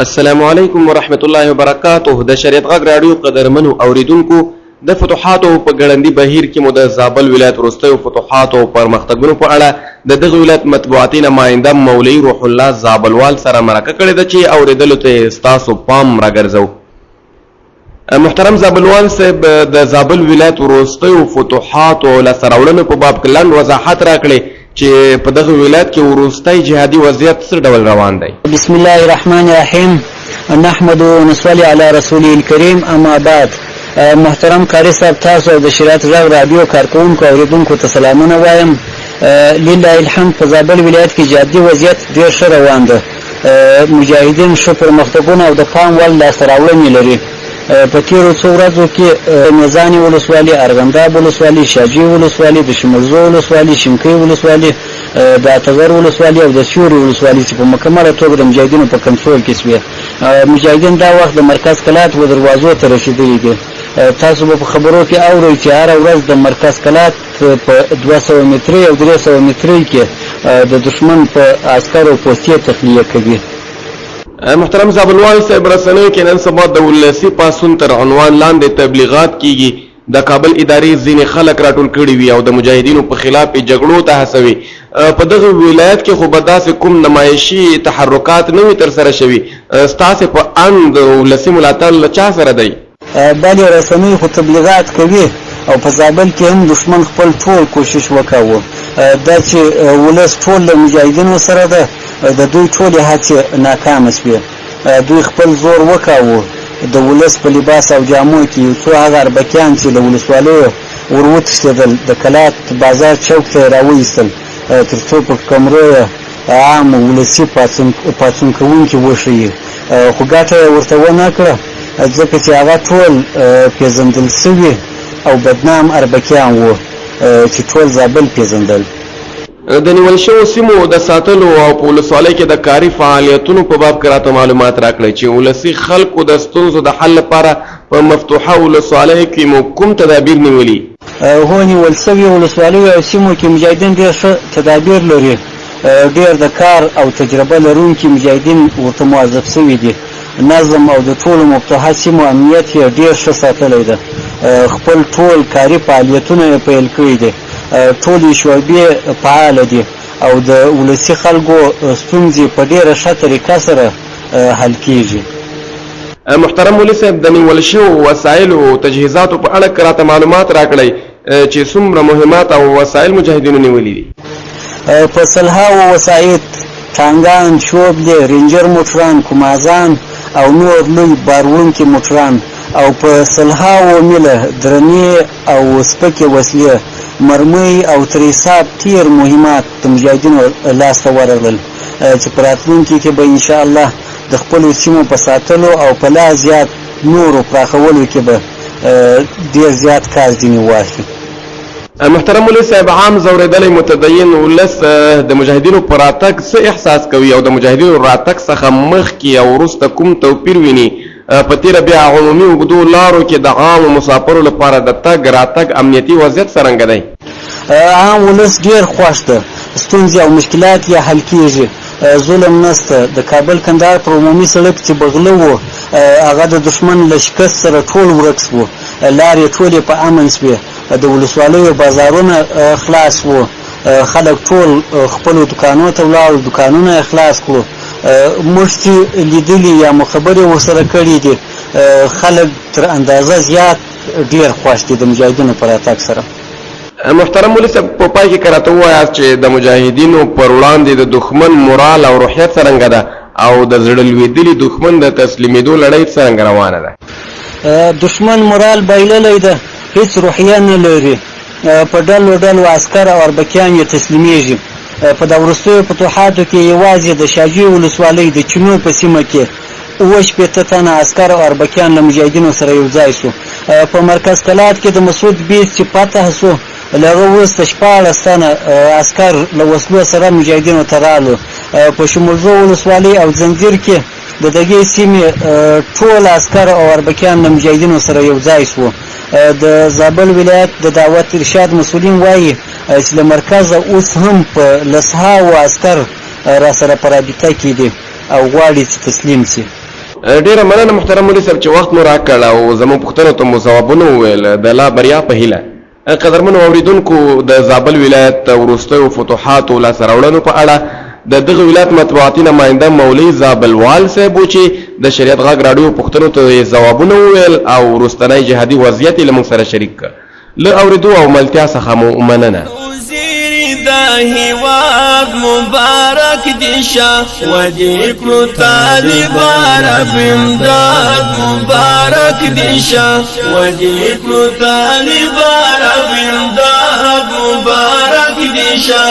السلام علیکم ورحمت الله وبرکاته. د شریعت غږ راډیو قدرمنو اوریدونکو، د فتوحاتو په ګړندي بهیر کې مو د زابل ولایت وروستیو فتوحاتو او پرمختګونو په اړه د دغه ولایت مطبوعاتي نماینده مولوي روح الله زابلوال سره مرکه کړې ده چې اورېدلو ته یې ستاسو پام راګرځوو. محترم زابلوال صاحب، د زابل ولایت وروستیو فتوحاتو او لاسته راوړنو په باب کې لنډ وضاحت راکړئ چې په دغه ولایت کې وروستی جهادي وضعیت څه ډول روان دی؟ بسم الله الرحمن الرحیم، نحمد ونصلي علی رسوله الکریم، اما بعد. محترم قاري صاحب، تاسو او د شریعت غږ راډیو کارکوونکو اوریدونکو ته سلامونه وایم. لله الحمد، په زابل ولایت کې جهادي وضعیت ډېر ښه روان ده. مجاهدین ښه پرمختګونه او د پام وړ لاسته راوړنې لري. په تېرو څو ورځو کې میزانې ولسوالي، ارغنداب ولسوالي، شاجوی ولسوالي، د شمرزو ولسوالي، شینکۍ ولسوالي، د اتغر ولسوالي او د سیوري ولسوالي چې په مکمله توګه د مجاهدینو په کنټرول کې شوې. مجاهدین دا وخت د مرکز کلات و دروازو ته رسېدلي دي. تاسو به په خبرو کې اورئ چې هره ورځ د مرکز کلات په 200 مترۍ او 300 مترۍ کې د دښمن په عسکرو پوستې تخلیه کوي. محترم زابلوال صاحب، رسنیو کې نن سبا د ولسي پاڅون تر عنوان لاندې تبلیغات کیږي. د کابل ادارې ځینې خلک راټول کړي وي او د مجاهدینو په خلاف یې جګړو ته هڅوي. په دغه ولایت کې خو به داسې کوم نمایشي تحرکات نه وي ترسره شوي. ستاسې په اند ولسي ملاتړ له چا سره دی؟ بلې، رسنۍ خو تبلیغات کوي او په زابل کې هم دښمن خپل ټول کوشش وکاوه. دا چې ولس ټول له مجاهدینو سره ده، د دوی ټولې هڅې ناکامه شوې. دوی خپل زور وکاوه، د ولس په لباس او جامو کې یو څو هغه اربکیان چې له ولسوالیو ور وتښتېدل، د کلات بازار چوک ته یې راوایستل تر څو په کمرو یې عام ولسي پاڅون کوونکي وښيي، خو ګټه یې ورته ونه کړه، ځکه چې هغه ټول پېژندل شوي او بدنام اربکیان وو چې ټول زابل پېژندل. د نیول شوو سیمو د ساتلو او په ولسوالۍ کې د کاري فعالیتونو په باب کې راته معلومات راکړئ چې ولسي خلکو د ستونزو د حل لپاره په مفتوحه ولسوالیو کې مو کوم تدابیر نیولي؟ هو، نیول شویو ولسوالیو او سیمو کې مجاهدین ډېر ښه تدابیر لري. ډېر د کار او تجربه لرونکي مجاهدین ورته موظف شوي دي. نظم او د ټولو مفتوحه سیمو امنیت یې ډېر ښه ساتلی ده. خپل ټول کاري فعالیتونه یې پیل کړي دي. ټولې شعبې فعاله دي او د ولسي خلکو ستونزې په ډېره ښه طریقه سره حل کېږي. محترم مولوي صاحب، د نیول شوو وسایلو او تجهیزاتو په اړه که راته معلومات راکړئ چې څومره مهمات او وسایل مجاهدینو نیولي دي؟ په سلهاوو وسایط، ټانګان، شوبلې، رینجر موټران، کومازان او نور لوی بار وړونکي موټران او په سلهاوو میله درنې او سپکې وسلې، مرمۍ او تر حساب تېر مهمات د مجاهدینو لاسته ورغلل چې په راتلونکي کې به انشاءالله د خپلو سیمو په ساتلو او په لا زیات نورو پراخولو کې به ډېر زیات کار ځینې واخلي. محترم مولوي صاحب، عام ځورېدلی متدین ولس د مجاهدینو په راتګ څه احساس کوي او د مجاهدینو راتګ څخه مخکې او وروسته کوم توپیر ویني؟ په تېره بیا عمومي اوږدو لارو کې د عامو مسافرو لپاره د تګ راتګ امنیتي وضعیت څرنګه دی؟ عام ولس ډېر خوښ ده، ستونزې او مشکلات یې حل کېږي، ظلم نشته. د کابل کندهار پر عمومي سړک چې به غله وو، هغه د دښمن له شکست سره ټول ورک شوو، لارې ټولې په امن شوې، د ولسوالیو بازارونه خلاص وو، خلک ټول خپلو دوکانو ته ولاړو، دوکانونه یې خلاص کړو. موږ چې لیدلي یا مو خبرې ورسره کړې دي، خلک تر اندازه زیات ډېر خوښ دي د مجاهدینو په راتګ سره. محترم مولوي صاحب، په پای کې که راته ووایاست چې د مجاهدینو پر وړاندې د دښمن مورال او روحیه څرنګه ده او د زړه لوېدلي دښمن د تسلیمېدو لړۍ څرنګه روانه ده؟ دښمن مورال بایللی ده، هیڅ روحیه نه لري. په ډلو ډلو عسکر او اربکیان یې تسلیمېږي. په دا وروستیو فتوحاتو کې یوازې د شاجوی ولسوالۍ د چینو په سیمه کې 67 تنه عسکر او اربکیان له مجاهدینو سره یو ځای شو. په مرکز کلات کې د مسعود بیز چې فتح شو، له هغه وروسته 16 تنه عسکر له وسلو سره مجاهدینو ته رالو. په شمولزو ولسوالۍ او ځنځیر کې د دغې سیمې ټول عسکر او اربکیان له مجاهدینو سره یو ځای شوو. د زابل ولایت د دعوت ارشاد مسؤلین وايي چې له مرکزه اوس هم په لسهاوو عسکر راسره په رابطه کې دي او غواړي چې تسلیم شي. ډیره مننه محترم مولوي صاحب چې وخت مو راکړ او زموږ پوښتنو ته مو ځوابونه وویل، د لا بریا په هیله. قدرمنو اوریدونکو، د زابل ولایت وروستیو فتوحاتو لاسته راوړنو په اړه د دغه ولایت مطبوعاتي نماینده مولوي زابلوال صاحب و چې د شریعت غږ راډیو پوښتنو ته یې ځوابونه وویل او وروستنی جهادي وضعیت یې له موږ سره شریک کړ. له اورېدو او ملتیا څخه مو مننه. زیری د هیواد مبارک دي شه، ودې کړو طالبان رب امداد مبارک دي شه، ودې کړو طالبان رب امداد مبارک دي شه.